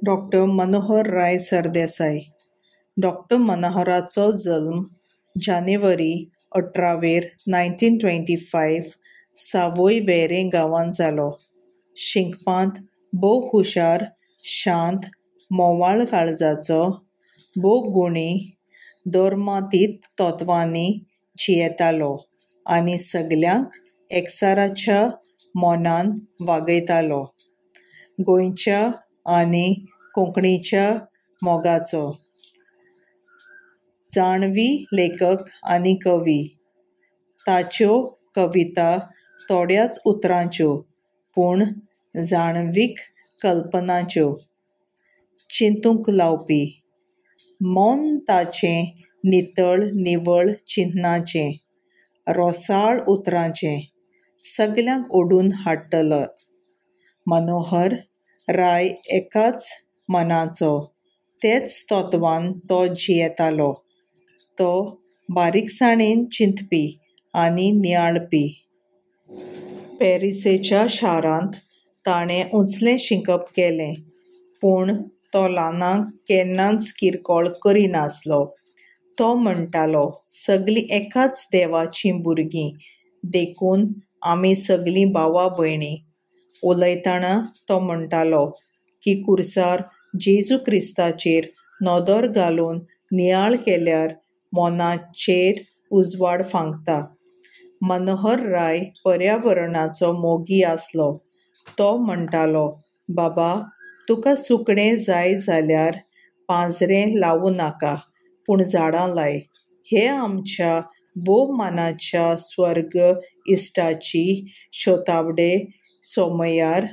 Doctor Manoharrai Sardesai. Doctor मनोहराचो जल्म जानेवारी 18वेर 1925 सावय वेरें गांवांत जालो. शिकपांत भोव हुशार, शांत, म्होंवाळ काळजाचो, भोव गुणी, धर्मातीत तत्वांनी जियेतालो आनी सगल्यांक एकचाराच्या मनान वागयतालो. गोंयच्या आनी कोंकणीच्या मोगाचो जाणवी लेखक आनी कवी. ताच्यो कविता थोड्याच उतरांच्यो पूण जाणवीक कल्पनांच्यो, चिंतूंक लावपी. मन ताचें नितळ निवळ चिंतनाचें, रोसाळ उतरांचें, सगल्यांक ओडून हाडटलें. मनोहर राय एकाच मनाचो, तेच तत्वान तो जियेतालो. तो बारीकसाणेन चिंतपी आनी नियाळपी. पॅरिसेच्या शारांत ताणें उंचलें शिकप केलें. पूण तो ल्हानांक केन्नाच किरकोळ करिनासलो. तो म्हणटालो, सगलीं एकाच देवाचीं भुरगीं देखून आमी सगलीं भावा भयणीं. उलयतना तो म्हणटालो की खुर्सार जेजू क्रिस्ताचेर नदर घालून नियाळ केल्यार मनाचेर उजवाड फांकता. मनोहरराय पर्यावरणाचो मोगी आसलो. तो म्हणटालो, बाबा, तुका सुकणें जाय जाल्यार पांजरें लावूं नाका, पूण झाडां लाय. हे आमच्या भोव मानाच्या स्वर्ग इश्टाची शतावडे सोमयार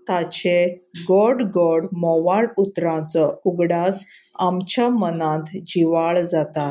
ताचे गोड गोड म्होंवाळ उतरांचो उगडास आमच्या मनांत जिवाळ जाता.